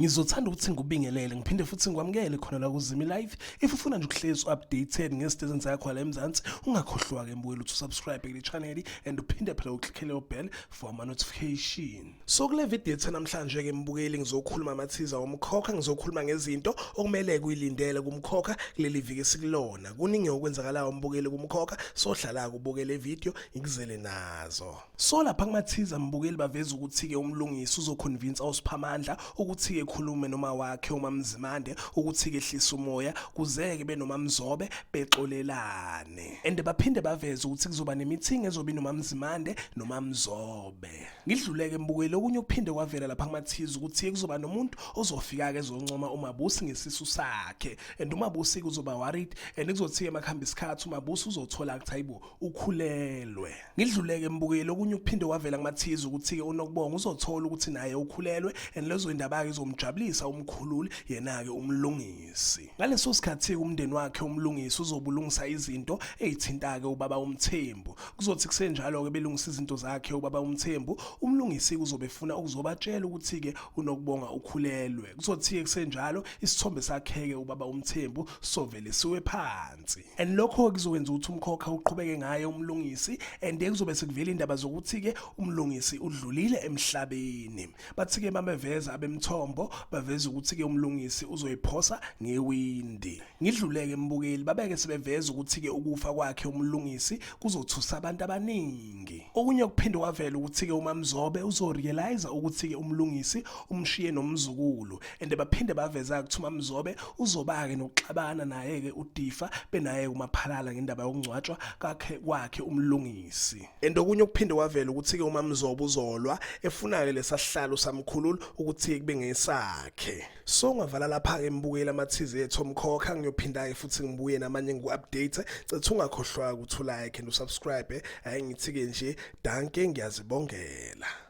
Ngizothanda ukuthi ngikubingelele ngiphinde futhi ngikwamukele khona la kuZimi Live. If ufuna nje ukuhlezi updated ngezinto ezenzeka khona la eMzansi, ungakhohlwa ke mbukeli ukuthi usubscribe kule channel and uphinde phela uclickele bell for ama notification. So kule video yethu namhlanje ke mbukeli ngizokhuluma amathiza omkhokha, ngizokhuluma ngezinto okumele kuyilindele kumkhokha kuleli viki esikulona. Kuningi okwenzakalayo mbukeli kumkhokha, so hlala kubukele video ngikuzele nazo. So lapha kumathiza mbukeli baveza ukuthi-ke uMlungisi uzoconvince uSiphamandla ukuthi-ke ekhulume noma wakhe uMaMzimande ukuthi-ke ehlise umoya kuze-ke benoMaMzobe bexolelane. And baphinde baveze ukuthi kuzoba ne-meeting ezobe inoMaMzimande noMaMzobe. Ngidluleke mbukeli okunye okuphinde kwavela lapha kumathiza ukuthi kuzoba nomuntu ozofika-ke ezoncoma uMabusi ngesisu sakhe and uMabusi-ke uzoba worried and kuzothi-ke makuhamba isikhathi uMabusi uzothola ukuthi hayibo ukhulelwe. Ngidluleke mbukeli okunye ukuphinde kwavela kumathiza ukuthi-ke uNokubonga uzothola ukuthi naye ukhulelwe and lezo indaba-ke izomjabulisa umkhululi yena-ke uMlungisi. Ngaleso sikhathi-ke umndeni wakhe uMlungisi uzobulungisa izinto ey'thinta-ke ubaba uMthembu. Kuzothi kusenjalo-ke belungisa izinto zakhe ubaba uMthembu, uMlungisi uzobe efuna ukuzobatshela ukuthi-ke uNokubonga ukhulelwe. Kuzothi-ke kusenjalo isithombe sakhe-ke ubaba uMthembu sovele siwe phansi. And lokho kuzokwenza ukuthi umkhokha uqhubeke ngaye uMlungisi and kuzobe sekuvela indaba zokuthi-ke uMlungisi udlulile emhlabeni. Bathi-ke babeveza abemthombo baveza ukuthi-ke uMlungisi uzoyiphosa ngewindi. Ngidluleke mbukeli babeke sebeveza ukuthi-ke ukufa kwakhe uMlungisi kuzothusa abantu abaningi. Okunye okuphinde kwavela ukuthi-ke uMamzobe uzorealize ukuthi-ke uMlungisi umshiye nomzukulu and baphinde baveza ukuthi uMamzobe uzoba-ke nokuxabana naye-ke uDifa benaye uMaphalala ngendaba yokungcwatshwa kakhe kwakhe uMlungisi. And okunye okuphinde kwavela ukuthi-ke uMamzobe uzolwa efuna-ke lesasihlalo samkhulula ukuthi kube ngesakhe. So ngavala lapha-ke mbukeli amathizi ethu omkhokha ngiyophinda-ke futhi ngibuye namanye ngiku-update. Cethu ungakhohlwa ukuthi ulike and usubscribe. Hhayi ngithi-ke nje danke ngiyazibongela.